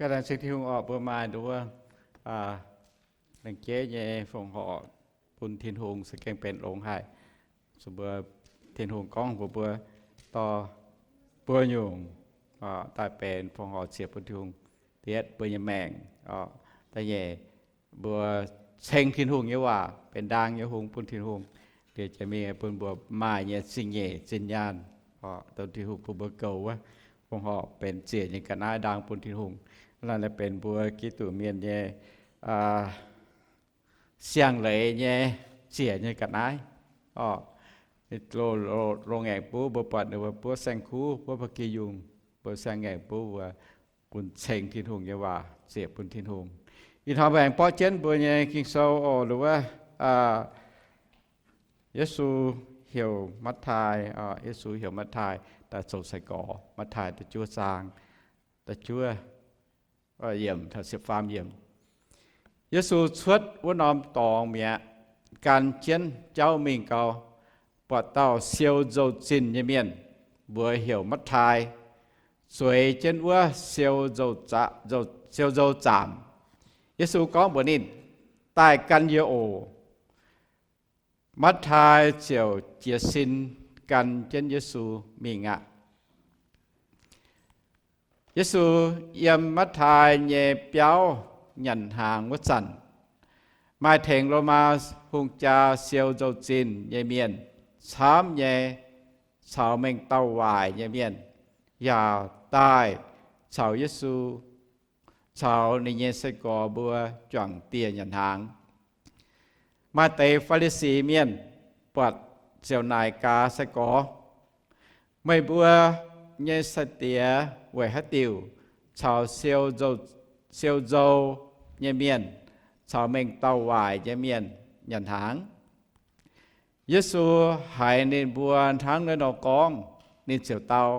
Ganh laengz zingh Tin-Hungh orqc, mbuo maaih nduov, aa, lengc jeiv nyei fongc horc bun Tin-Hungh se gengh benx longx haic. Zuqc mbuo, Tin-Hungh gorngv mbuo, mbuo dorh mbuo nyungc, aa, daaih benx fongc horc ziec bun Tin-Hungh, dietv mbuo nyei maengc. Aa, da'nyeic, mbuo ceng Tin-Hungh nyei waac benx ndaang nyei hungh bun Tin-Hungh, liuz jiex mingh bun mbuo maaih nyei zingh nyeic zinh nyaanh, aa, dongh Tin-Hungh bun mbuo goux wuov, fongc horc benx ziec nyei ga'naaiv ndaang bun Tin-Hungh. Naaiv benx mbuo Giduc mienh nyei, aa, siang-leiz nyei ziec nyei ga'naaiv. Orqc, lo-, lo-, loz-ngaengc buov mbuo buatc ninh mbuo buov saeng-kuv, buov ba'gi yungh, mbuo siang-ngaengc buov mbuo bun ceng Tin-Hungh nyei waac ziec bun Tin-Hungh. Ih hnoi mbuo aengx borqv jienv mbuo nyei Ging-Sou oc, wuov, aa, Yesu heuc Matv^tai, aa, Yesu heuc Matv^tai daaih zoux sai-gorx. Matv^tai da'juov zaang, da'juov, aa, yiemc taux ziepc faam yiemc. Yesu cuotv wuov norm dorngx mi'aqv, gan jienv jauv mingh gau, buatc dauh siou nzou-zinh nyei mienh, mbuox heuc Matv^tai, zueiz jienv wuov siou nzou-za-, nzou-, siou nzou zaamc. Yesu gorngv mbuox ninh, Daaih gan yie oc. Matv^tai ziouc jiez sin gan jienv Yesu mingh aqv. Yesu yiem Matv^tai nyei biauv nyanc hnaangx wuov zanc, maaih tengx Lomaa hungh jaa siou nzou-zinh nyei mienh camv nyei caux mengh dauh waaic nyei mienh yaac daaih caux Yesu caux ninh nyei sai-gorx mbuo juangc dieh nyanc hnaangx. Maaih deix Faa^li^si Mienh buatc ziouc naaic gaax sai-gorx, Meih mbuo nyei sai-diex weic haaix diuc caux siou nzou, siou nzou nyei mienh caux mengh dauh waaic nyei mienh nyanc hnaangx? Yesu haiz ninh mbuo hnangv naaiv nor gorngv, ninh ziouc dau,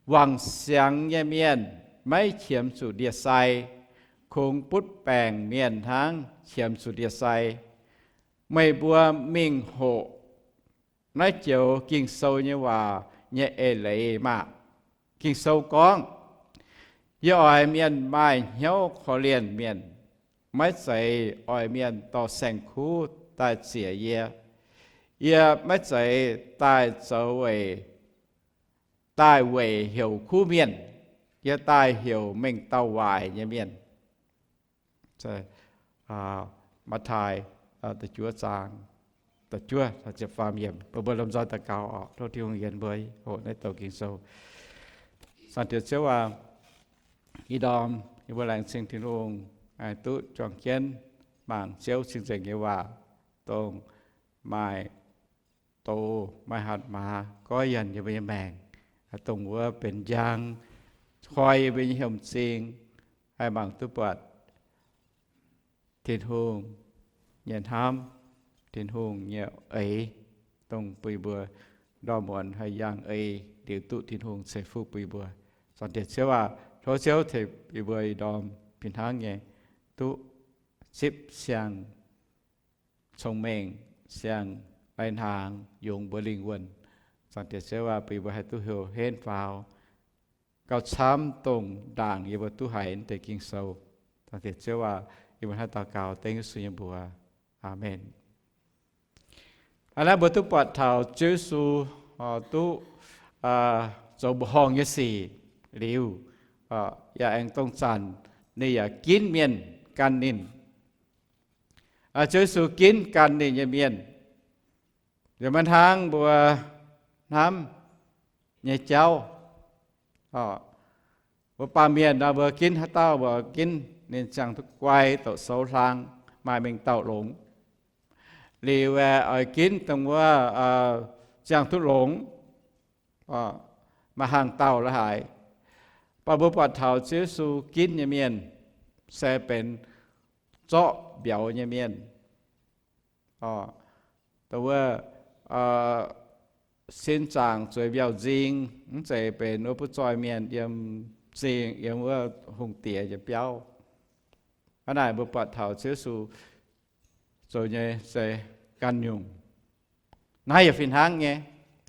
Wangc siangx nyei mienh maiv qiemx zuqc ndie-sai, kungx butv baengc mienh hnangv qiemx zuqc ndie-sai. Meih mbuo mingh hoqc naaiv joux Ging-Sou nyei waac nyei eix leiz maah! Ging-Sou gorngv, Yie oix mienh maaih hnyouv korv-lienh mienh, maiv zeiz oix mienh dorh saeng-kuv daaih ziec yie. Yie maiv zeiz daaih zoux weic, daaih weic heuc kuv mienh. Yie daaih heuc mengh dauh waaic nyei mienh. Matv^tai da'juov zaang, da'juov ziepc faam yiemc. Mbuo, mbuo lomh nzoih daux gaux oc. Tov Tin-Hungh yienx mbuo hoqc naaiv douc Ging-Sou. Zaangc Diex Ziouv aac, ih ndorm yie mbuo laengz zingh Tin-Hungh, duqv juangc jienv mangc Ziouv cing-nzengc nyei waac, dongh maaih doz, maaih hatc maaz goiv yienh yie mbuo nyei maengc, dongh wuov benx njang koi yie mbuo nyei hnyouv m'zing, haih mangc duqv buatc Tin-Hungh nyei hnamv, Tin-Hungh nyei eix, dongh bun yie mbuo ndortv muonz haih yangh eix liuz duqv Tin-Hungh ceix fuqv bun yie mbuo. Zaangc Diex Ziouv aac, tov Ziouv tengx yie mbuo ih ndorm fih hnangv nyei duqv zipv siang-cong-mengh, siang lai-hnaangx yungz mbuo lingh wuonh. Zaangc Diex Ziouv aac, bun yie mbuo haih duqv heuc henv faaux gauh camv dongh ndaangc yie mbuo duqv haiz naaiv deix Ging-Sou. Zaangc Diex Ziouv aac, yie mbuo hnangv daux gaux dengv Yesu nyei mbuox. Aamen. Aa, naaiv mbuo duqv buatc taux Ziouv Yesu duqv zoux mbuoqc horngh nyei sic liuz, yaac aengx dongh zanc ninh yaac ginv mienh gan ninh. Ziouv Yesu ginv gan ninh nyei mienh, yaac maiv hnangv mbuo hnamv nyei jauv. Mbuo baamh mienh nor, mbuo ginv haaix dauh mbuo ginv ninh ziangh duqv guai, doqc sou hlang, maaih mengh dauh longx. Liuz aeqv, oix ginv dongh wuov ziangh duqv longx, maaih hnaangx dauh la'haaix. Mv baac mbuo buatc taux Ziouv Yesu ginv nyei mienh se benx zorqv mbiauz nyei mienh. Dongh wuov sin zaangc zueiz mbiauh nzing, mv zeiz benx wuov butv zoih mienh yiem zingh, yiem wuov hungh diex nyei biauv. Hnangv naaic mbuo buatc taux Ziouv Yesu zoux nyei se ganh nyungc. Naaiv yaac fih hnangv nyei.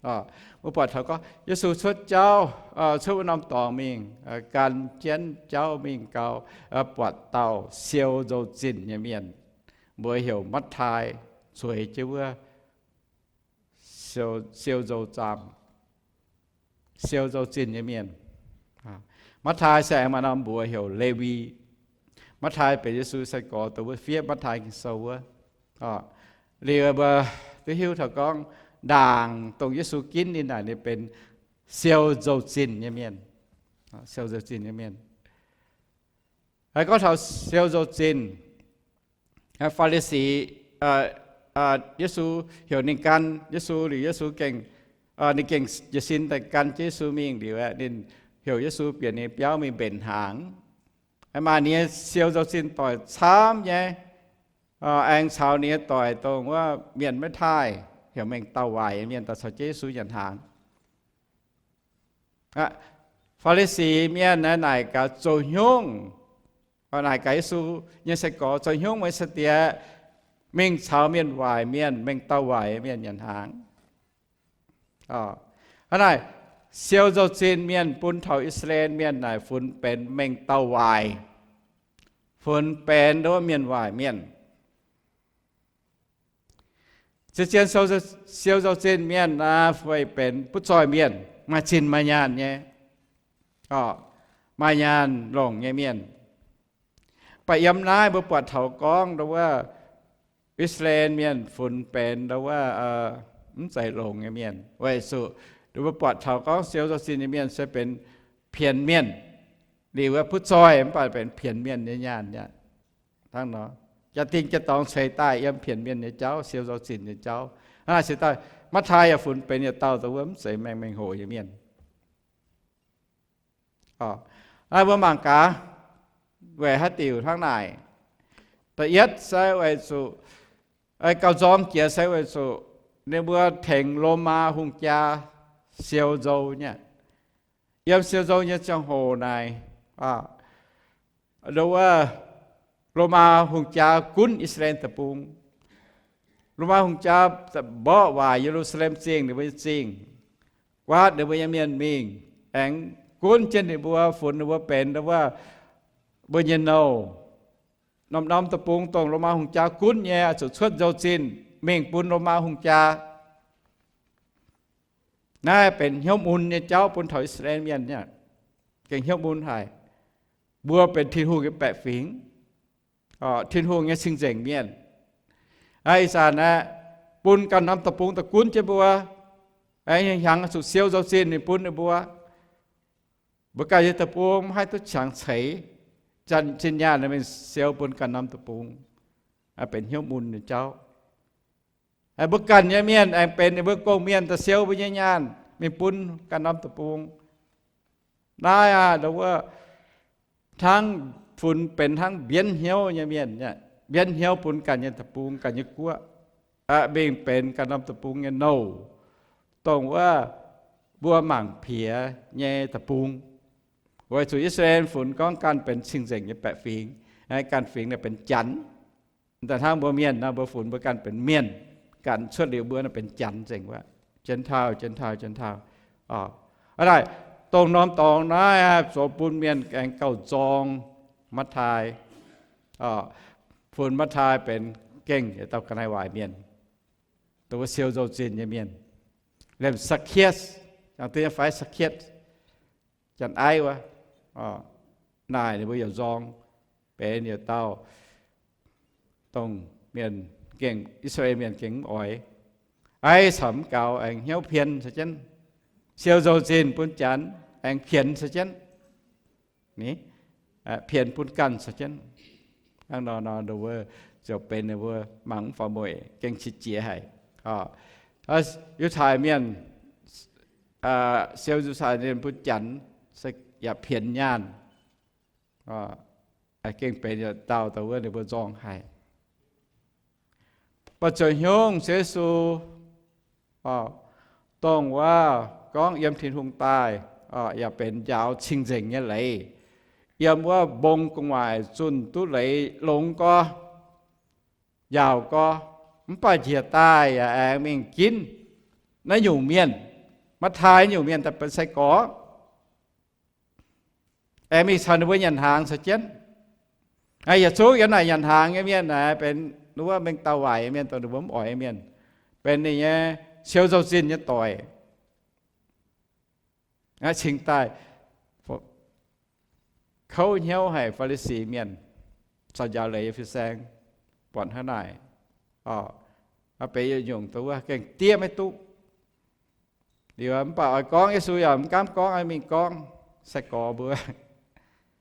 Mbuo buatc taux gorngv Yesu cuotv jauv, cuotv wuov norm dorngx mingh, gan jienv jauv mingh gau, buatc dauh siou nzou-zinh nyei mienh, mbuox heuc Matv^tai, zueiz jienv wuov siou nzou-zaamv, siou nzou-zinh nyei mienh. Matv^tai se aengx maaih norm mbuox heuc Lewi. Matv^tai benx Yesu sai-gorx dongh wuov fiev Matv^tai Ging-Sou wuov. Liuz mbuo duqv hiuv taux gorngv ndaangc dongh Yesu ginv ninh naaic ninh benx siou nzou-zinh nyei mienh. Siou nzou-zinh nyei mienh. Gorngv taux siou nzou-zinh, Faa^li^si, Yesu heuc ninh gan Yesu liuz, Yesu gengh, ninh gengh jiez sin daaih gan jienv Yesu mingh liuz aeqv, ninh heuc Yesu bieqc ninh biauv mingh mbenc hnaangx. Maaih ninh nyei siou nzou-zinh doic camv nyei, aengx caux ninh nyei doic dongh wuov mienh maiv taaih, heuc mengh dauh waaic nyei mienh daaih caux jienv Yesu nyanc hnaangx. Faa^li^si mienh naaic gaax zoux hnyungv, naaic gaax Yesu nyei sai-gorx zoux hnyungv meih cingx diex mingh caux mienh waaic mienh, mengh dauh waaic mienh nyanc hnaangx. Hnangv naaic, siou nzou-zinh mienh bun taux I^saa^laa^en Mienh naaic funx benx mengh dauh waaic, funx benx nduov mienh waaic mienh. Zien-zien siou nzou-zinh mienh naaic fai benx butv zoih mienh, maaih zinh maaih nyaanh nyei, maaih nyaanh longc nyei mienh. Mv baac yiem naaiv mbuo buatc taux gorngv nduov wuov I^saa^laa^en Mienh funx benx nduov wuov mv zeiz longx nyei mienh, weic zuqc nduov mbuo buatc taux gorngv siou nzou-zinh nyei mienh se benx pienx mienh, liuz wuov butv zoih mv baac benx pienx mienh nyei nyaanh aqv. Hnangv nor, jaa-dingh jaa-dorngx ceix daaih yiem pienx mienh nyei jauv, siou nzou-zinh nyei jauv. Hnangv naaic se daaih Matv^tai yaac funx benx yietc dauh dongh wuov mv zeiz mengh mengh hoc nyei mienh. Mbuo mangc gaax, weic haaix diuc hnangv naaic? Da'yietv se weic zuqc, gauh nzorng jiex se weic zuqc ninh mbuo tengx Lomaa hungh jaa siou nzou nyei. Yiem siou nzou nyei ziangh hoc naaic, nduov wuov Lomaa hungh jaa gunv I^saa^laa^en Deic-Bung. Lomaa hungh jaa mborqv waaic Ye^lu^saa^lem Zingh, ninh mbuo nyei zingh, guaatv ninh mbuo nyei mienh mingh, aengx gunv jienv ninh mbuo, funx ninh mbuo benx nduov wuov mbuo nyei nouh. Norm-norm deic-bung dongh Lomaa hungh jaa gunv nyei oix zuqc cuotv nzou-zinh mingh bun Lomaa hungh jaa. Naaiv benx hnyouv mun nyei jauv bun taux I^saa^laa^en Mienh aqv. Gengh hnyouv mun haic. Mbuo benx Tin-Hungh nyei baeqc fingx, Tin-Hungh nyei cing-nzengc mienh. Naaiv ih zanc aeqv, bun ganh norm deic-bung daaih gunv jienv mbuo, aengx hnyangx-hnyangx zuqc siou nzou-zinh ninh bun ninh mbuo. Mbuo ganh nyei deic-bung maiv haih duqv qangx ceix, zinh nyaanh mingh siou bun ganh norm deic-bung, benx hnyouv mun nyei jauv. Mbuo ganh nyei mienh aengx benx ninh mbuo gong-mienh daaih siou mbuo nyei nyaanh mingh bun ganh norm deic-bung. Naaiv aqv, wuov hnangv funx benx hnangv mbienv hnyouv nyei mienh, mbienv hnyouv bun ganh nyei deic-bung, ganh nyei guoqv, mingh benx ganh norm deic-bung nyei nouh, dongh wuov mbuo mangc piex nyei deic-bung. Weic zuqc I^saa^laa^en funx gorngv ganh benx cing-nzengc nyei baeqc fingx, ganh fingx naaic benx janx. Daaih hnangv mbuo mienh nor, mbuo funx mbuo ganh benx mienh, ganh cuotv liuz mbuo naaiv benx janx nzengc wuov, Gentile, Gentile, Gentile. Aa, naaic, dongh norm dorngx naaiv zoux bun mienh aengx gauh nzorng Matv^tai. Funx Matv^tai benx gengh yietc dauh ga'naaiv waaic mienh, dongh wuov siou nzou-zinh nyei mienh. Liemh Zacchaeus, yangh duqv nyei fai Zacchaeus, janx-aiv wuov, naaic ninh mbuo yaac nzorng benx yietc dauh dongh mienh gengh, I^saa^laa^en Mienh gengh mv oix. Aiv caux mv gaux aengx hnyouv pien caux jienv, siou nzou-zinh bun janx aengx pienx caux jienv. Ni, pienx bun ganh caux jienv. Hnangv nor nor, ninh mbuo ziouc benx ninh mbuo mangc mv faaux mueic, gengh qiex jiez haic. Yiutai Mienh, siou Yiutai Mienh bun janx, yaac pienx nyaanh, gengh benx yietc dauh dongh wuov ninh mbuo nzorng haic. Mv baac ziouc hnyungc Ziouv Yesu, dongh wuov gorngv yiem Tin-Hungh daaih, yaac benx njaaux cing-nzengc nyei leiz, yiem wuov mbong gu'nguaaic zunh duqv leiz longx gorx, njaaux gorx, mv baac njiec daaih yaac aengx mingh ginv naaiv nyungc mienh. Matv^tai nyungc mienh daaih benx sai-gorx, aengx mingh caux ninh mbuo nyanc hnaangx caux jienv. Yietc zungv yiem naaic nyanc hnaangx nyei mienh naaic benx wuov mengh dauh waaic nyei mienh, dongh ninh mbuo mv oix nyei mienh, benx ninh nyei siou nzou-zinh nyei doic. Cingx daaih kouv hnyouv haic Faa^li^si mienh, caux njaaux leiz nyei fin-saeng, buatc hnangv naaic. Benx yietc nyungc dongh wuov gengh diev maiv duqv. Liuz mv baac oix gorngv, Yesu yaac mv gaamv gorngv, mingh gorngv sai-gorx mbuo,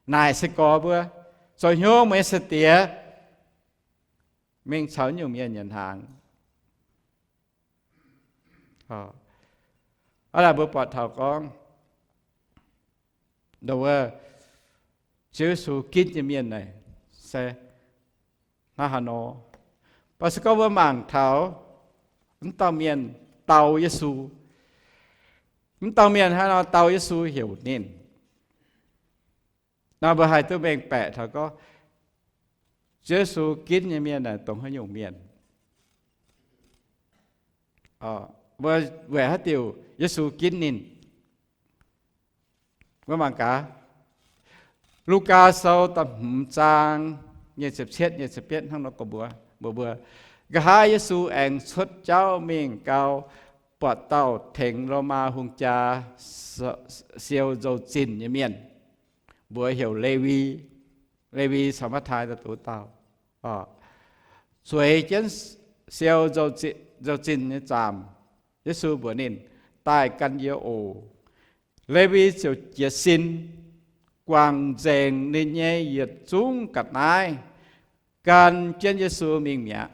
naaic sai-gorx mbuo, zoux hnyouv meih nyei sai-diex mingh caux nyungc mienh nyanc hnaangx. Aav laaic mbuo buatc taux gorngv, dongh wuov Ziouv Yesu ginv nyei mienh naaic se hnangv haaix nor. Mv baac se gorngv mbuo mangc taux mv dauh mienh dau Yesu, mv dauh mienh hnangv haaix nor dau Yesu heuc ninh nor, mbuo haih duqv mengh baeqc taux gorngv Ziouv Yesu ginv nyei mienh naaic dongh haaix nyungc mienh. Mbuo weic haaix diuc Yesu ginv ninh? Mbuo mangc gaax, Lugaa Sou da'hmz zaang nyic ziepc cietv, nyic ziepc betv hnangv nor gorngv mbuox mbuo, nqa'haav Yesu aengx cuotv jauv mingh gau, buatc dauh tengx Lomaa hungh jaa siou nzou-zinh nyei mienh, mbuox heuc Lewi. Lewi caux Matv^tai daaih doz dauh, zueiz jienv siou nzou-zinh nyei zaamc. Yesu mbuox ninh, daaih gan yie oc. Lewi ziouc jiez sin, guangc nzengc ninh nyei yietc zungv ga'naaiv, gan jienv Yesu mingh mi'aqv.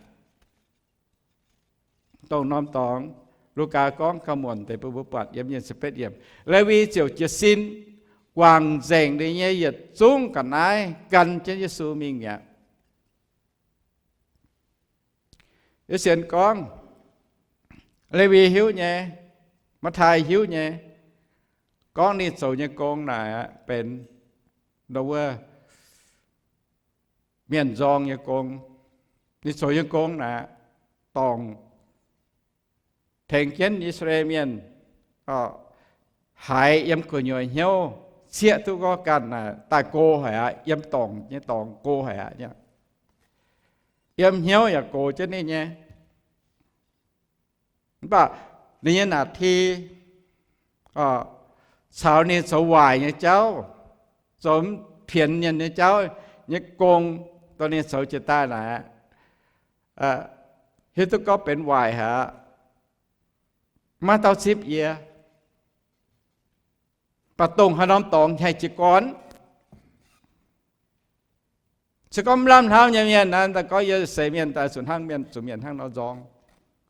Dongh norm dorngx Lugaa gorngv gauh muonc deix bun mbuo buatc yiem nyic ziepc betv yiemc, Lewi ziouc jiez sin, guangc nzengc ninh nyei yietc zungv ga'naaiv, gan jienv Yesu mingh mi'aqv. Yie sienx gorngv Lewi hiuv nyei, Matv^tai hiuv nyei, gorngv ninh zoux nyei gong naaic benx dongh wuov mienh nzorng nyei gong. Ninh zoux nyei gong naaic, dorngc, tengx jienv I^saa^laa^en Mienh haiz yiem gu'nyuoz hnyouv, zieqv duqv gorngv ganh naaic daaih go haic aqv, yiem dorngc nyei dorngx go haic aqv. Yiem hnyouv yaac gox jienv ninh nyei. Mv baac ninh nyei naaic ti caux ninh zoux waaic nyei jauv, zoux pienx mienh nyei jauv nyei gong, dongh ninh zoux jiex daaih naaic, hiuv duqv gorngv benx waaic haic aqv. Maiv dauh zipv yie. Mv baac dongh haaix norm dorngx haih jiez gorn, se gorngv mv lamh hnamv nyei mienh naaic, daaih gorngv yie seix mienh daaih zuqc hnangv mienh, zuqc mienh hnangv nor nzorng,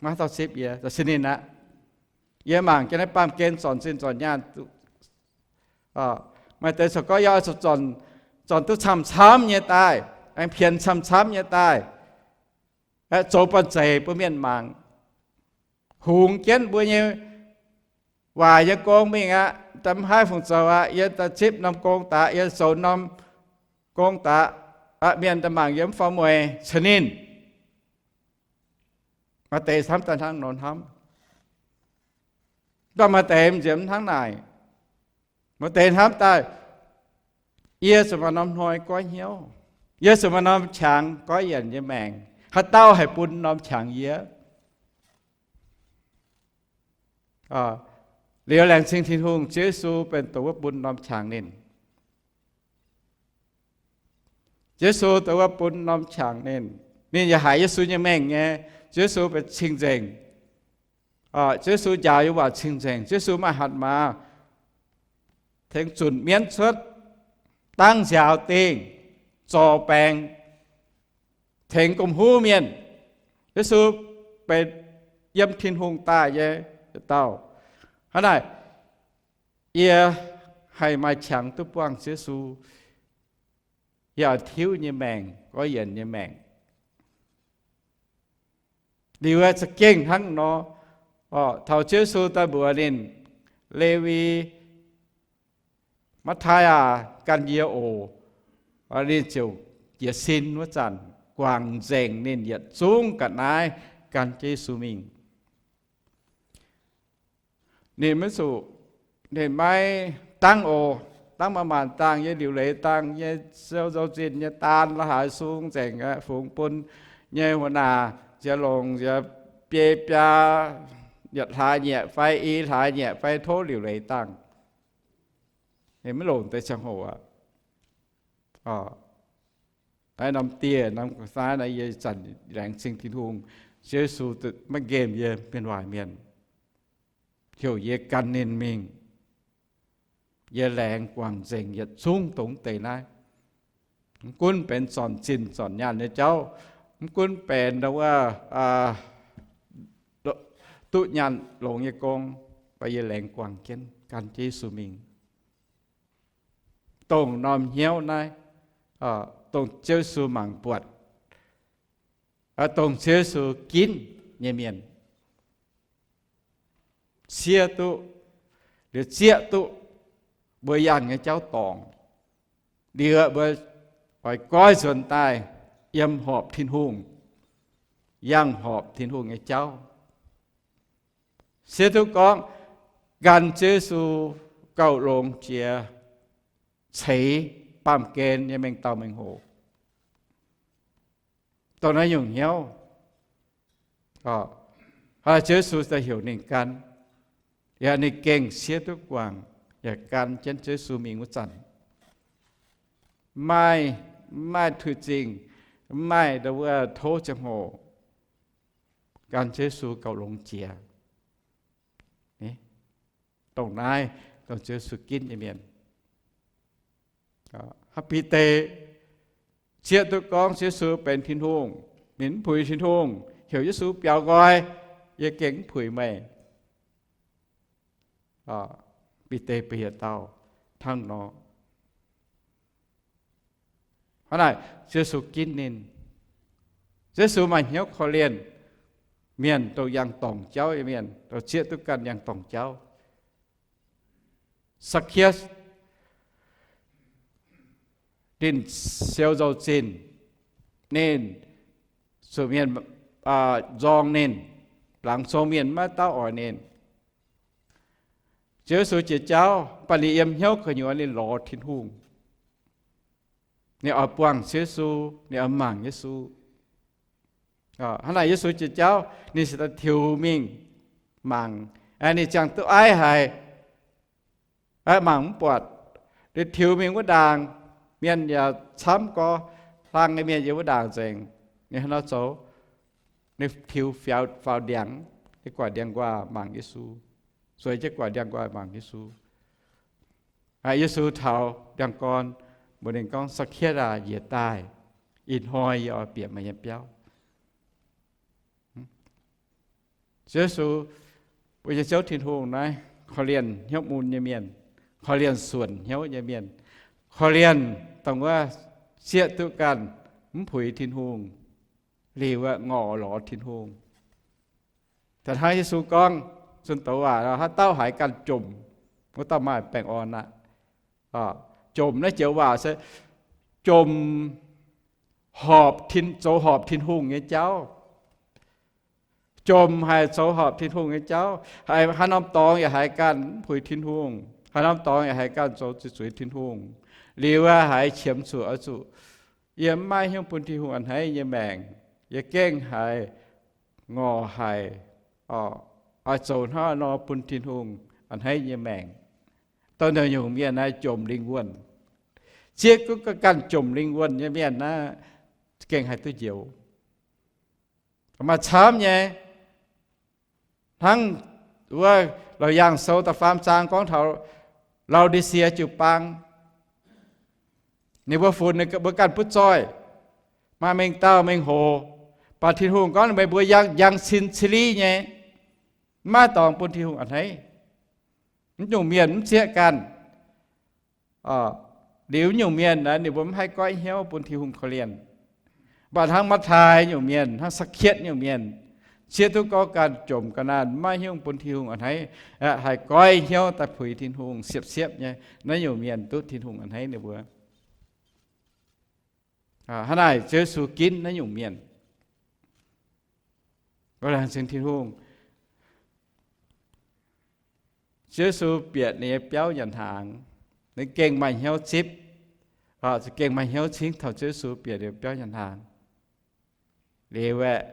maiv dauh zipv yie, se ninh aqv. Yie mangc jienv naaiv baamh gen zornc zinh zornc nyaanh, maaih deix corc gorngv yie oix zuqc zornc duqv camv-camv nyei daaih, aengx pienx camv-camv nyei daaih, zoux banh zeic bun mienh mangc, hungx jienv mbuo nyei waaic nyei gong mingh aqv. Da'mv haih fungc zoux aqv. Yie daaih zipv norm gong daaih, yie zoux norm gong daaih, mienh daaih mangc yie mv faaux mueiz caux ninh. Maaih deix hnamv daaih hnangv nor hnamv. Mv baac maaih deix m'nziemx hnangv naaic. Maaih deix hnamv daaih, yie zuqc maaih norm hnoi goiv hnyouv, yie zuqc maaih norm qangx goiv yienc yie maengc, haaix dauh haih bun norm qangx yie? Liuz laengz zingh Tin-Hungh, Ziouv Yesu benx dongh wuov bun norm qangx ninh. Ziouv Yesu dongh wuov bun norm qangx ninh. Ninh yaac haiz Yesu nyei mengh nyei. Ziouv Yesu benx cing-nzengc. Ziouv Yesu njaaux yiem waac cing-nzengc. Ziouv Yesu maaih hatc maaz, tengx zunc mienv cuotv, dangv nziaaux dingh, zorc baengc, tengx gomh huv mienh. Yesu benx yiem Tin-Hungh daaih nyei dauh. Hnangv naaic, yie haih maaih qangx duqv buangh Ziouv Yesu, yaac tiuv nyei maengc, goiv yienc nyei maengc. Liuz za'gengh hnangv nor, taux Ziouv Yesu daaih mbuox ninh, Lewi, Matv^tai aah, gan yie oc. Ninh ziouc jiez sin wuov zanc, guangc nzengc ninh yietc zungv ga'naaiv, gan jienv Yesu mingh. Ninh maiv zuqc, ninh maiv dangv oc. Dangv maanc-maanc dangh nyei, liuc leiz dangh nyei, siou nzou-zinh nyei, daan la'haaix sung nzengc aqv, fungx bun nyei huaax naanc nziex longc nziex biei biaa, yietc hlaax nyieqc fai i hlaax nyieqc fai tov liuc leiz dangh. Ninh maiv longc deix ziangh hoc aqv. Naaiv norm dieh norm ga'naaiv naaiv yie zanc laengz zingh Tin-Hungh, Ziouv Yesu maiv nqemh yie mienh waaic mienh, heuc yie gan ninh mingh. Yie laengz guangc nzengc yietc zungv dongh deix naaiv. Mv gunv benx zornc zinh zornc nyaanh nyei jauv, mv gunv benx wuov duqv nyaanh longx nyei gong, mv baac yie laengz guangc jienv gan Ziouv Yesu mingh. Dongh norm hnyouv naaiv, dongh Ziouv Yesu mangc buatc, dongh Ziouv Yesu ginv nyei mienh, siev duqv, liuz zieqv duqv mbuo yangh nyei jauv dorngc. Liuz mbuo oix goiv nzuonx daaih yiem horpc Tin-Hungh, yangh horpc Tin-Hungh nyei jauv. Siev duqv gorngv gan Ziouv Yesu gauh longx jiex ceix baamh gen nyei mengh dauh mengh hoc. Dongh naaiv nyungc hnyouv, Ziouv Yesu daaih heuc ninh gan, yaac ninh gengh siev duqv guangc, yaac gan jienv Ziouv Yesu mingh wuov zanc, maiv maaih tuic zingh, maiv maaih wuov tov ziangh hoc, gan Ziouv Yesu gauh longx jiex. Dongh naaiv dongh Ziouv Yesu ginv nyei mienh. Hnangv Bide zieqv duqv gorngv Ziouv Yesu benx Tin-Hungh, ninh mv puix Tin-Hungh, heuc Yesu biaux nqoi, yie gengh mv puix meih. Bide bun yietc dauh hnangv nor. Hnangv naaic Ziouv Yesu ginv ninh. Ziouv Yesu maaih hnyouv korv-lienh mienh, dongh yangh dorngc jauv nyei mienh, dongh zieqv duqv ganh yangh dorngc jauv. Sakc^keas ninh siou nzou-zinh, ninh zuqc mienh nzorng ninh, laangz zong mienh maiv dauh oix ninh. Ziouv Yesu jiex jauv, mv baac ninh yiem hnyouv gu'nyuoz ninh lorz Tin-Hungh. Ninh oix buangh Ziouv Yesu, ninh oix mangc Yesu. Hnangv naaic Yesu jiex jauv, ninh se daaih tiux mingh mangc. Ninh ziangh duqv aiv haic, mangc mv buatc. Ninh tiux mingh wuov ndaangc, mienh yaac camv gorx, hlang nyei mienh yiem wuov ndaangc nzengc. Ninh haaix nor zoux? Ninh tiux faaux ndiangx, ninh guatc ndiangx-nquaah mangc Yesu, zueiz jienv guatc ndiangx-nquaah mangc Yesu. Yesu taux ndiangx-gorn, mbuox ninh gorngv, Sakc^keas aah, njiec daaih. Ih hnoi yie oix bieqc meih nyei biauv. Ziouv Yesu, mbuo nyei Ziouv Tin-Hungh naaiv korv-lienh hnyouv mun nyei mienh, korv-lienh suonc hnyouv nyei mienh, korv-lienh dongh wuov zieqv duqv ganh mv puix Tin-Hungh, liuz wuov ngorc lorz Tin-Hungh. Da'hnangv Yesu gorngv zunh doz waac, haaix dauh haiz ganh jomc, wuov dauh maaih baengh orn aqv. Jomc naaiv joux waac se jomc horpc, zoux horpc Tin-Hungh nyei jauv. Jomc haic zoux horpc Tin-Hungh nyei jauv. Haaix norm dorngx yaac haiz ganh mv puix Tin-Hungh. Haaix norm dorngx yaac haiz ganh zoux zuiz-zuiz Tin-Hungh. Liuz wuov haiz qiemx zuqc oix zuqc, yie mv maaih hnyouv bun Tin-Hungh a'hneiv nyei maengc. Yie gengh haiz ngorc haic, oix zoux hnangv haaix nor bun Tin-Hungh a'hneiv nyei maengc. Dongh naaiv nyungc mienh naaiv jomc lingh wuonh. Zieqv duqv ganh jomc lingh wuonh nyei mienh naaiv gengh haih duqv njoux. Maaih camv nyei, hnangv wuov Laauc Yaangh Sou da'faam zaang gorngv taux Lau^di^sie jiu-baang. Ninh mbuo funx ninh mbuo ganh butv zoih, maaih mengh dauh mengh hoc, mv baac Tin-Hungh gorngv meih mbuo njang cin cili nyei, mv maaih dorngx bun Tin-Hungh a'hneiv. Naaiv nyungc mienh mv zieqv ganh. Liuz nyungc mienh naaiv ninh mbuo mv haih goiv hnyouv bun Tin-Hungh korv-lienh. Mv baac hnangv Matv^taai nyungc mienh, hnangv Sakc^keas nyungc mienh, zieqv duqv gorngv ganh jomc ga'naanh, mv maaih hnyouv bun Tin-Hungh a'hneiv, haih goiv hnyouv daaih puix Tin-Hungh siepv-siepv nyei, naaiv nyungc mienh duqv Tin-Hungh a'hneiv ninh mbuo. Hnangv naaic Ziouv Yesu ginv naaiv nyungc mienh. Laengz zingh Tin-Hungh. Ziouv Yesu bieqc ninh nyei biauv nyanc hnaangx, ninh gengh maaih hnyouv zipv, za'gengh maaih hnyouv cingv taux Ziouv Yesu bieqc ninh nyei biauv nyanc hnaangx. Liuz aeqv,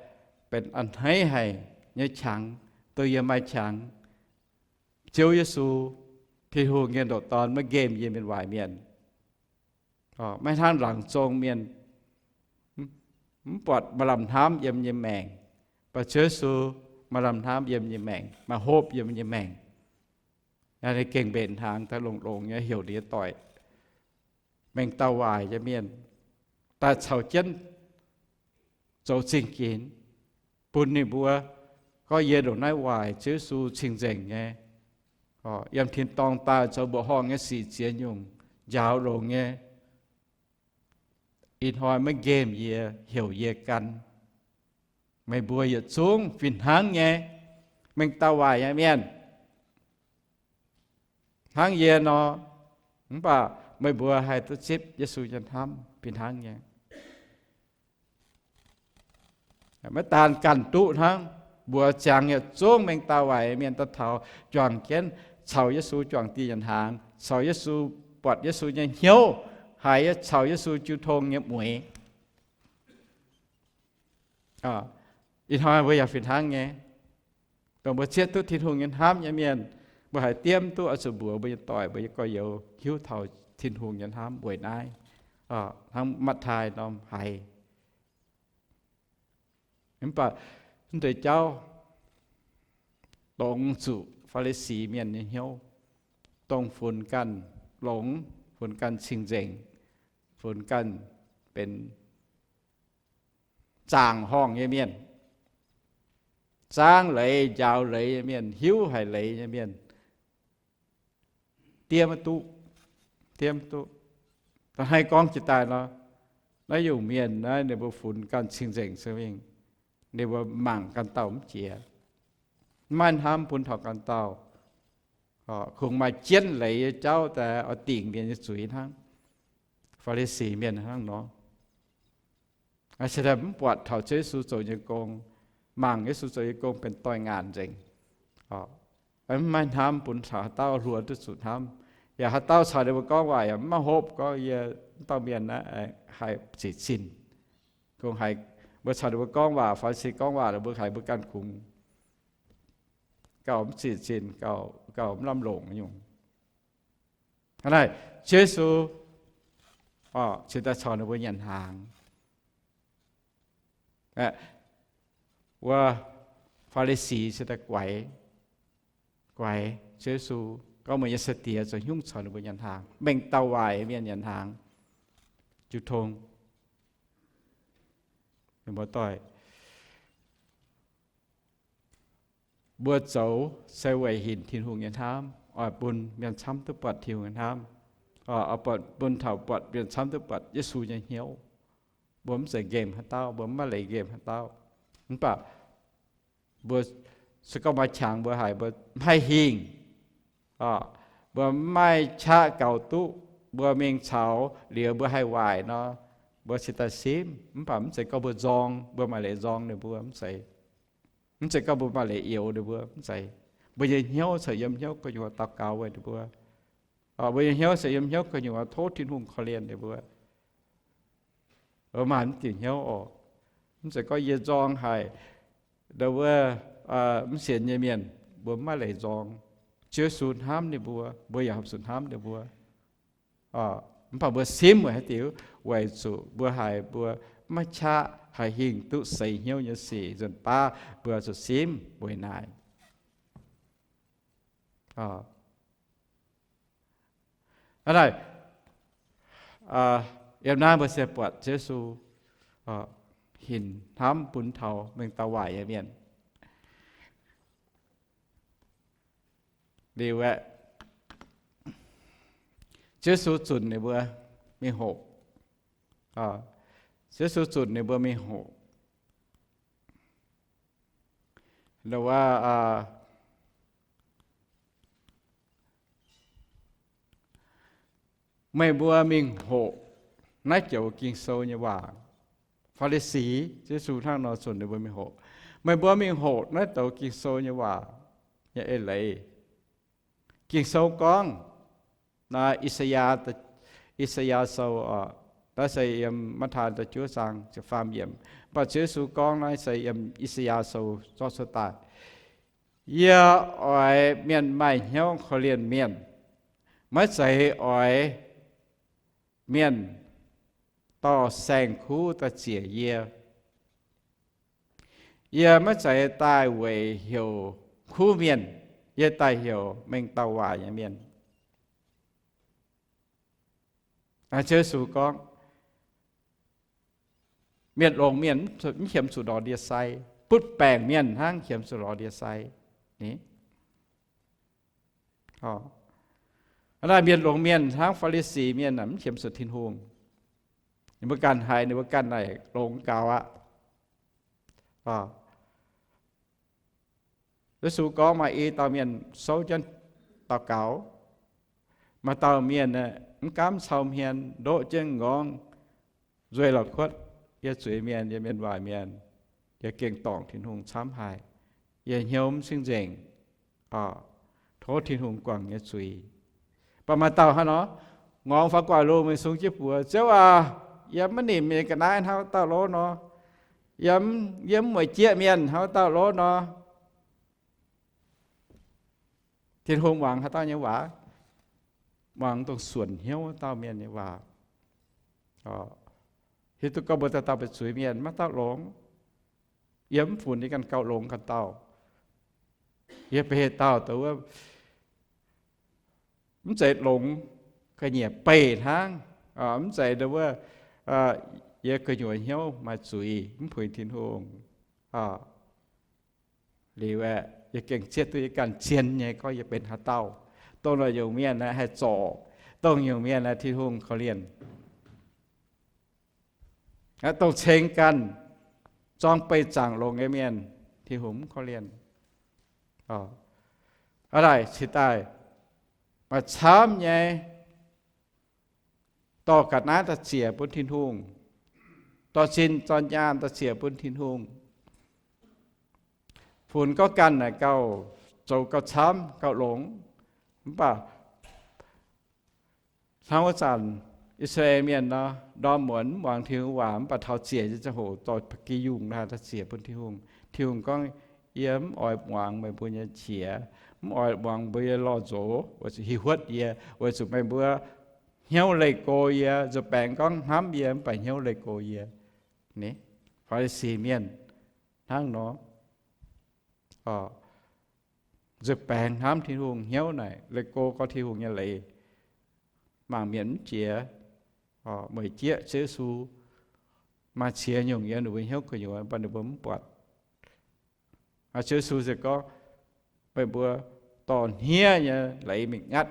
benx a'hneiv haic nyei qangx, dongh yie maaih qangx. Ziouv Yesu, Tin-Hungh nyei ndoqc Dorn, maiv nqemh yie mienh waaic mienh. Maiv hnangv laangz zong mienh mv buatc maaih lamh hnamv yiem nyei maengc, mv baac Ziouv Yesu maaih lamh hnamv yiem nyei maengc, maaih hopv yiem nyei maengc. Ninh gengh mbenc hnaangx daaih longx-longx nyei heuc ninh nyei doic, mengh dauh waaic nyei mienh, daaih caux jienv zoux zingh ginx bun ninh mbuo, gorngv, Yie ndongc naaiv waaic Ziouv Yesu cing-nzengc nyei, yiem tin-dorngh daaih zoux mbuoqc horngh nyei sic ziex nyungc, njaaux longx nyei. Ih hnoi maiv nqemh yie, heuc yie gan. Meih mbuo yietc zungv fih hnangv nyei mengh dauh waaic nyei mienh, hnangv yie nor, mv baac meih mbuo haih duqv zipv Yesu nyei hnamv fih hnangv nyei. Maiv daan ganh duqv hnangv, mbuox ziangx yietc zungv mengh dauh waaic mienh daaih taux juangc jienv caux Yesu juangc dieh nyanc hnaangx, caux Yesu, buatc Yesu nyei hnyouv, haiz caux Yesu jiu tong nyei mueix. Ih hnoi mbuo yaac fih hnangv nyei. Dongh mbuo zieqv duqv Tin-Hungh nyei hnamv nyei mienh, mbuo haiz diemv duqv oix zuqc mbuox mbuo nyei doic, mbuo nyei gorx-youz hiuv taux Tin-Hungh nyei hnamv weic naaiv. Hnangv Matv^taai norm haiz. Mv baac mv deix jauv dongz zuqc Faa^li^si mienh nyei hnyouv, dongh funx ganh longx, funx ganh cing-nzengc, funx ganh benx zaangc horngh nyei mienh, zaangv leiz njaaux leiz nyei mienh, hiuv haic leiz nyei mienh, diev maiv duqv, diev maiv duqv. Da'hneiv gorngv jiex daaih nor, naaiv nyungc mienh naaiv ninh mbuo funx ganh cing-nzengc se mingh, ninh mbuo mangc ganh dauh mv jiex, maiv maaih hnamv bun taux ganh dauh. Kungx maaih jienv leiz nyei jauv daaih oix dingc mienh nyei zuiz hnangv. Faa^li^si mienh hnangv nor, se daaih mv buatc taux Ziouv Yesu zoux nyei gong, mangc Yesu zoux nyei gong benx doix-ngaanc nzengc. Maiv maaih hnamv bun taux haaix dauh hluo duqv zuqc hnamv. Yaac haaix dauh caux ninh mbuo gorngv waac yaac mv maaih hopv gorngv, Yie mv dauh mienh naaiv haih zic zinh. Kungx haiz mbuo caux ninh mbuo gorngv waac, Faa^li^si gorngv waac, ninh mbuo haiz mbuo ganh kungx gauh mv zic zinh, gauh mv lamh longc nyungc. Hnangv naaic, Ziouv Yesu cingx daaih caux ninh mbuo nyanc hnaangx. Wuov Faa^li^si cingx daaih guaix, guaix Ziouv Yesu gorngv, Meih nyei sai-diex zoux haaix nyungc caux ninh mbuo nyanc hnaangx, mengh dauh waaic mienh nyanc hnaangx jiu tong? Mienh muoz-doic, mbuo zoux se weic hinc Tin-Hungh nyei hnamv, oix bun mienh camv duqv buatc Tin-Hungh nyei hnamv, oix bun taux buatc mienh camv duqv buatc Yesu nyei hnyouv. Mbuo mv zeiz nqemh haaix dauh, mbuo mv maaih leiz nqemh haaix dauh. Mv baac mbuo se gorngv maaih qangx mbuo haiz mbuo mv haih hingh, mbuo mv maaih qaqv gaux duqv, mbuo mingh caux liuz mbuo haih waaic nor, mbuo cingx daaih simv. Mv baac mv zeiz gorngv mbuo nzorng, mbuo maaih leiz nzorng ninh mbuo, mv zeiz. Mv zeiz gorngv mbuo maaih leiz youx ninh mbuo, mv zeiz. Mbuo nyei hnyouv se yiem hnyouv gu'nyuoz daux gaux weic ninh mbuo. Mbuo nyei hnyouv se yiem hnyouv gu'nyuoz tov Tin-Hungh korv-lienh ninh mbuo. Maaih mv diuc hnyouv oc. Mv zeiz gorngv yie nzorng haic, ndo wuov mv sienx nyei mienh, mbuo mv maaih leiz nzorng. Ziouv Yesu hnamv ninh mbuo, mbuo yaac haih zuqc hnamv ninh mbuo. Mv baac mbuo simv weic haaix diuc? Weic zuqc mbuo haiz mbuo maiv qaqv haih hingh duqv seix hnyouv nyei sic nzunc baav mbuo zuqc simv weic naaic. Hnangv naaic, yiem naaiv mbuo se buatc Ziouv Yesu hinc hnamv bun taux mengh dauh waaic nyei mienh. Liuz aeqv, Ziouv Yesu zunc ninh mbuo mingh hoqc. Ziouv Yesu zunc ninh mbuo mingh hoqc. Meih mbuo mingh hoqc naaiv joux Ging-Sou nyei waac. Faa^li^si, Ziouv Yesu hnangv nor zunc ninh mbuo mingh hoqc. Meih mbuo mingh hoqc naaiv douz Ging-Sou nyei waac nyei eix leiz. Ging-Sou gorngv, naaiv I^saa^yaa, I^saa^yaa Sou, naaiv se yiem Matv^taai da'juov zaang ziepc faam yiemc. Mv baac Ziouv Yesu gorngv naaiv se yiem I^saa^yaa Sou zorqv cuotv daaih, Yie oix mienh maaih hnyouv korv-lienh mienh, maiv zeiz oix mienh dorh saeng-kuv daaih ziec yie. Yie maiv zeiz daaih weic heuc kuv mienh, yie daaih heuc mengh dauh waaic nyei mienh. Ziouv Yesu gorngv, mienh longx mienh mv qiemx zuqc ndorh ndie-sai, butv baengc mienh hnangv qiemx zuqc ndorh ndie-sai. Ni, naaiv mienh longx mienh hnangv Faa^li^si mienh mv qiemx zuqc Tin-Hungh. Ninh mbuo ganh haiz ninh mbuo ganh naaic longx gaux aqv. Yesu gorngv maaih i dauh mienh souv jienv daux gaux. Maaih dauh mienh mv gaamv cau hmien, ndoqv jienv m'nqorngv, nzueih la'kuotv, Yie zuiz-mienh, yie mienh waaic mienh, yie gengh dorngc Tin-Hungh camv haic. Yie hnyouv mv cingv nzengc. Tov Tin-Hungh guangc nyei zuiz. Mv baac maaih dauh hnangv nor, ngorngx faaux gu'nguaaic lungh mingh sung jienv buoz, Ziouv aac, yie maiv nimc nyei ga'naaiv hnangv wuov dauh lov nor. Yie mv, yie mv mueic jieqv mienh hnangv wuov dauh lov nor. Tin-Hungh muangx haaix dauh nyei waac? Muangx dongh suonc hnyouv wuov dauh mienh nyei waac. Hiuv duqv gorngv mbuo dauh dauh benx zuiz-mienh, maiv dauh longx. Yie mv funx yie ganh gauh longx ganh dauh. Yie benx haaix dauh, dongh wuov, mv zeiz longx ga'nyiec beih hnangv. Mv zeiz dongh wuov, yie gu'nyuoz hnyouv maaih zuiz mv puix Tin-Hungh. Liuz aeqv, yie gengh zieqv duqv yie ganh zien nyei gorngv yie benx haaix dauh. Dongh naaiv nyungc mienh aeqv, haih zorc. Dongh nyungc mienh aeqv, Tin-Hungh korv-lienh. Dongh ceng ganh, zorng beih zaangc longx nyei mienh, Tin-Hungh mv korv-lienh. Aa, naaic cingx daaih maaih camv nyei dorh ga'naaiv daaih ziec bun Tin-Hungh, dorh zinh dorh nyaanh daaih ziec bun Tin-Hungh. Funx gorngv ganh naaic gauh zoux gauh camv gauh longx, mv baac hnangv wuov zanc I^saa^laa^en Mienh nor, ndorm muonz mv muangx Tin-Hungh waac, mv baac taux ziec nyei ziangh hoc dorh ba'gi yungh naaiv daaih ziec bun Tin-Hungh. Tin-Hungh gorngv, Yie mv oix muangx meih mbuo nyei qiex, mv oix muangx mbuo nyei lorh nzox, weic zuqc hiuv huotv yie, weic zuqc meih mbuo hnyouv leih go yie. Nzuih baengx gorngv hnamv yie, mv baac hnyouv leih go yie. Ni, Faa^li^si Mienh hnangv nor. Nzuih baengx hnamv Tin-Hungh, hnyouv naaic leih go gorngv Tin-Hungh nyei leiz. Mangc mienh mv jiex, mueic jieqv Ziouv Yesu, maaih qiex nyungc yiem ninh mbuo hnyouv gu'nyuoz, mv baac ninh mbuo mv buatc. Ziouv Yesu se gorngv, meih mbuo dorh hniev nyei leiz mingh ngatv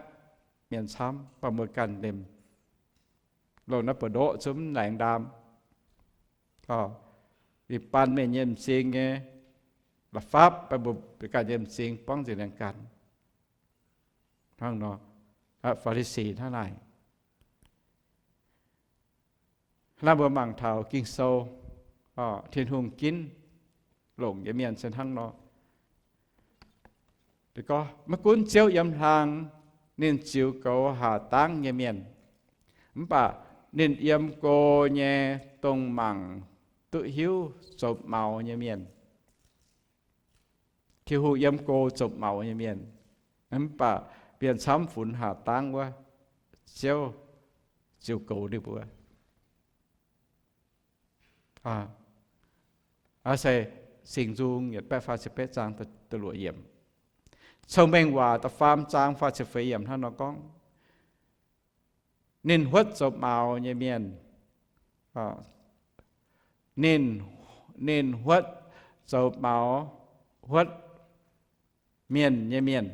mienh camv, mv baac mbuo ganh liemh loz naaiv buoz-ndoqv zungv mv laengz ndaam. Ninh ban mienh nyei m'zing nyei la'fapv, mv baac mbuo ganh nyei m'zing buangv nzengc laengz ganh. Hnangv nor, Faa^li^si hnangv naaic. Naaiv mbuo mangc taux Ging-Sou, Tin-Hungh ginv longc nyei mienh se hnangv nor. Gorngv maiv gunv Ziouv yiem hlang, ninh ziux goux haac dangv nyei mienh, mv baac ninh yiem go nyei dongh mangc duqv hiuv zoux maux nyei mienh. Tin-Hungh yiem go zoux maux nyei mienh, mv baac mienh camv funx haac dangv wuov, Ziouv ziux goux ninh mbuo. Aa, se Singx Nzung yietc baeqv faah ziepc betv zaang da'luoqc yiemc. Cong-Mengh Waac da'faam zaang faah ziepc feix yiemc hnangv nor gorngv, ninh huotv zoux maux nyei mienh. Ninh, ninh huotv zoux maux, huotv mienh nyei mienh.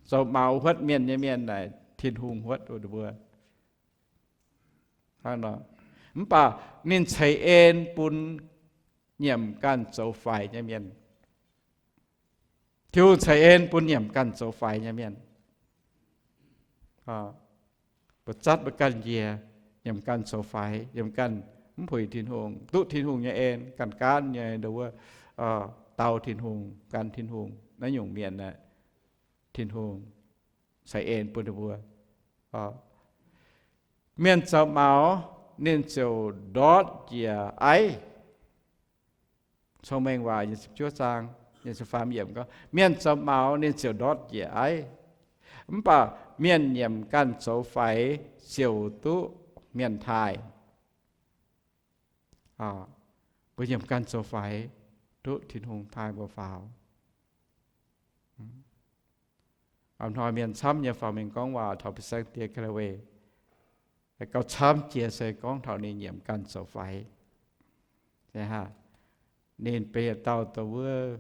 Zoux maux huotv mienh nyei mienh naaic Tin-Hungh huotv wuov mbuo. Mv baac ninh ceix en bun nyiemc ganh zoux faix nyei mienh. Tin-Hungh ceix en bun nyiemc ganh zoux faix nyei mienh. Mbuo zatv mbuo ganh njiec, nyiemc ganh zoux faix, nyiemc ganh mv puix Tin-Hungh, duqv Tin-Hungh nyei en, ganh gaanv nyei ndo wuov, dau Tin-Hungh, gan Tin-Hungh, naaiv nyungc mienh aeqv, Tin-Hungh ceix en bun ninh mbuo. Mienh zoux maux ninh ziouc ndortv njiec aiv. Cong-Mengh Waac nyei ziepc juov zaang nyei ziepc faam yiemc gorngv, mienh zoux maux ninh ziouc ndortv njiec aiv. Mv baac mienh nyiemc ganh zoux faix ziouc duqv mienh taaih. Mbuo nyiemc ganh zoux faix duqv Tin-Hungh taaih mbuo faaux. Ih hnoi mienh camv nyei faaux mingh gorngv waac taux fin-saeng die Galilei, gauh camv jiex se gorngv taux ninh nyiemc ganh zoux faix. Ninh benx yietc dauh dongh wuov,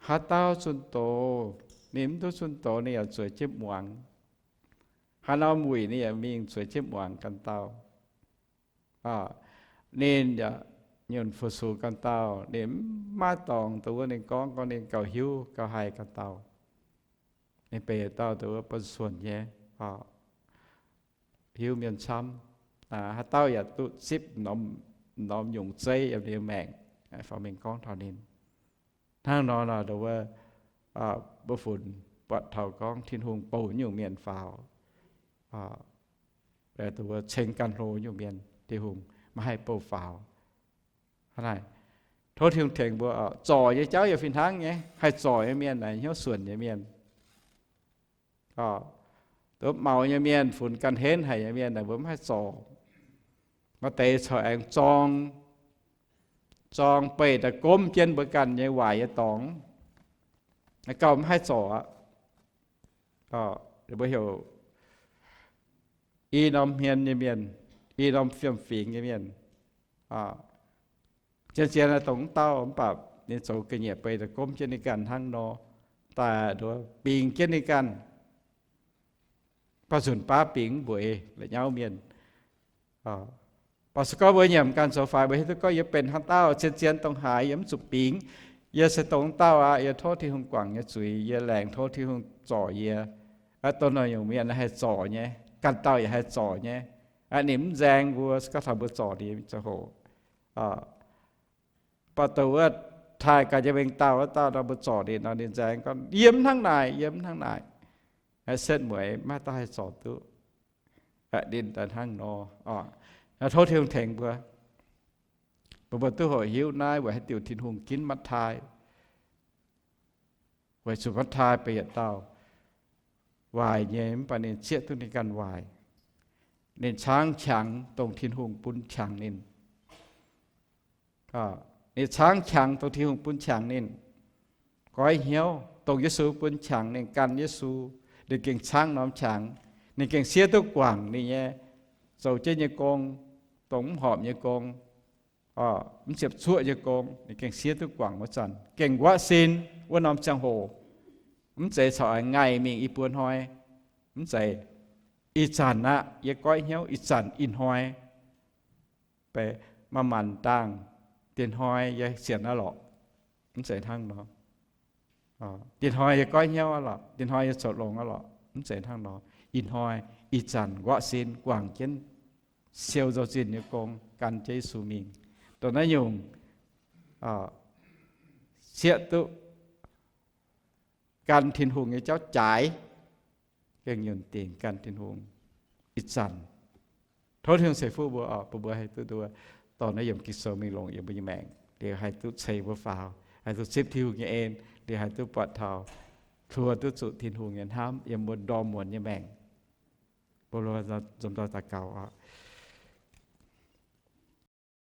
haaix dauh zunh doz, ninh mv duqv zunh doz ninh yaac zueiz jienv muangx. Haaix norm wuic ninh yaac mingh zueiz jienv muangx ganh dauh. Ninh yaac nyunc fu-sux ganh dauh. Ninh mv maaih dorngx dongh wuov ninh gorngv, gorngv ninh gauh hiuv gauh haih ganh dauh. Ninh benx yietc dauh dongh wuov buonv-suonc nyei, hiuv mienh camv. Haaix dauh yaac duqv zipv norm nyungc zeiv yiem ninh nyei maengc. Faaux mingh gorngv taux ninh. Hnangv nor nor dongh wuov, mbuo funx buatc taux gorngv Tin-Hungh bouh nyungc mienh faaux, dongh wuov ceng ganh hlo nyungc mienh Tin-Hungh maiv haih bouh faaux. Hnangv naaic, tov Tin-Hungh tengx mbuo. Zorc nyei jauv yaac fih hnangv nyei. Haih zorc nyei mienh naaic hnyouv suonc nyei mienh. Dongh maux nyei mienh, funx ganh henv haic nyei mienh naaic mbuo mv haih zorc. Maaih deix corc aengx zorng, zorng beih daaih gomv jienv mbuo ganh nyei waaic nyei dorngx. Gauh mv haih zorc aqv. Mbuo heuc i norm hmien nyei mienh, i norm fiem-fingx nyei mienh, zien-zien dongh wuov dauh, mv baac ninh zoux ga'nyiec beih daaih gomv jienv ninh ganh hnangv nor, daaih bingx jienv ninh ganh. Baac nzunc baav bingx mv mbueiz la'nyauv mienh. Baac se gorngv mbuo nyiemc ganh zoux faix, mbuo hiuv duqv gorngv yie benx haaix dauh, zien-zien dongh haaix yie mv zuqc bingx. Yie se dongh wuov dauh aqv. Yie tov Tin-Hungh guangc nyei zuiz, yie laengz tov Tin-Hungh zorc yie. Dongh naaiv nyungc mienh haih zorc nyei, ganh dauh yaac haih zorc nyei. Ninh mv nzaeng mbuo, se gorngv taux mbuo zorc ninh ziangh hoc. Baac dongh wuov taaih ganh nyei mengh dauh wuov dauh nor, mbuo zorc ninh nor, ninh nzaeng gorngv, yie mv hnangv naaic, yie mv hnangv naaic. Setv mueiz maiv dauh haih zorc duqv. Ninh daaih hnangv nor. Tov Tin-Hungh tengx mbuo, bun mbuo duqv hoqc hiuv naaiv weic haaix diuc Tin-Hungh ginv Matv^taai. Weic zuqc Matv^taai benx yietc dauh waaic nyei, mv baac ninh zieqv duqv ninh ganh waaic. Ninh caangv qangx dongh Tin-Hungh bun qangx ninh. Ninh caangv qangx dongh Tin-Hungh bun qangx ninh. Goiv hnyouv dongh Yesu bun qangx ninh, gan Yesu, ninh gengh caangv norm qangx. Ninh gengh siev duqv guangc ninh nyei zoux jienv nyei gong, dongh mv horpc nyei gong, mv ziepc zuoqv nyei gong, ninh gengh siev duqv guangc wuov zanc, gengh nquaqv sin wuov norm ziangh hoc. Mv zeiz corc aengx ngaih mingh i buo hnoi. Mv zeiz. Ih zanc aqv, yie goiv hnyouv ih zanc ih hnoi. Maaih maanc dangh, diex hnoi yie sienx aqv lorqc. Mv zeiz hnangv nor. Diex hnoi yie goiv hnyouv aqv lorqc, diex hnoi yie coux longx aqv lorqc. Mv zeiz hnangv nor. Ih hnoi, ih zanc nquaqv sin guangc jienv siou nzou-zinh nyei gong, gan jienv Yesu mingh. Dongh naaiv nyungc zieqv duqv gan Tin-Hungh nyei jauv jaaix, gengh nyunc dingc gan Tin-Hungh ih zanc. Tov Tin-Hungh ceix fuqv mbuo oc, bun mbuo haih duqv nduov dorh naaiv yiemc Ging-Sou mingh longc yiem mbuo nyei maengc, liuz haih duqv ceix mbuo faaux, haih duqv zipv Tin-Hungh nyei en, liuz haih duqv buatc taux, hluo duqv zuqc Tin-Hungh nyei hnamv yiem mbuo ndorm muonz nyei maengc. Mbuo nzunc daux gaux oc.